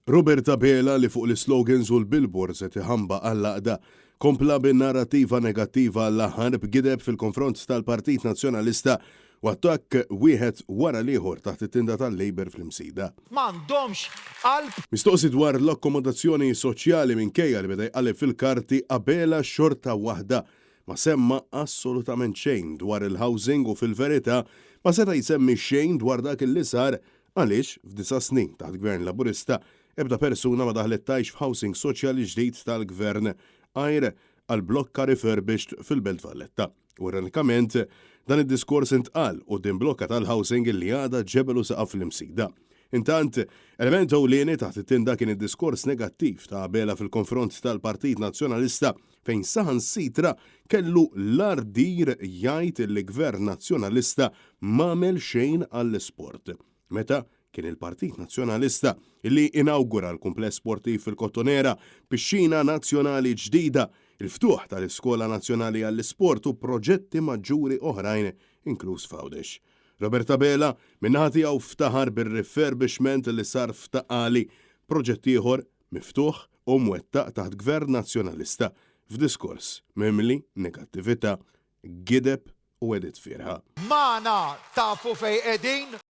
Robert Abela li fuq l-islogans u l-billboards qed iħambaq għall-għaqda, kompla bin-narrattiva negattiva għall-aħħar b'gideb fil-konfront tal-Partit Nazzjonalista u attakk wieħed wara l-ieħor taħt it-tinda tal-Labour fl-Imsida. M'għandhomx qalb. Mistoqsi dwar l-akkomodazzjoni soċjali minkejja li beda jqalleb fil-karti, Abela xorta waħda ma semma assolutament xejn dwar il-housing u fil-verità ma seta' jsemmi xejn dwar dak li sar Għaliex, f'disa' snin taħt Gvern Laburista, ebda persuna ma daħlet tgħix f'housing soċjali ġdid tal-Gvern għajr għal blokka refurbished fil-Belt Valletta. U ironikament, dan id-diskors intqal quddiem blokka tal-housing li għadha ġebel u saqaf fl-Imsida. Intant, element ewlieni taħt it-tinda kien id-diskors negattiv ta' Abela fil-konfront tal-Partit Nazzjonalista fejn saħansitra kellu l-ardir jgħid li Gvern Nazzjonalista m'għamel xejn għall-isport. Meta kien il-Partit Nazzjonalista li inawgura l-kumpless sportiv fil-Kottonera, pixxina nazzjonali ġdida, il-ftuħ tal-Iskola Nazzjonali għall-Isport u proġetti maġġuri oħrajn inkluż f'Għawdex. Robert Abela, min-naħa tiegħu ftaħar bir-refurbishment li sar f'Ta' Qali, proġett ieħor miftuħ u mwettaq taħt Gvern Nazzjonalista, f'diskors mimli negattività, gideb u wegħdiet fiergħa. Magħna tafu fejn qegħdin?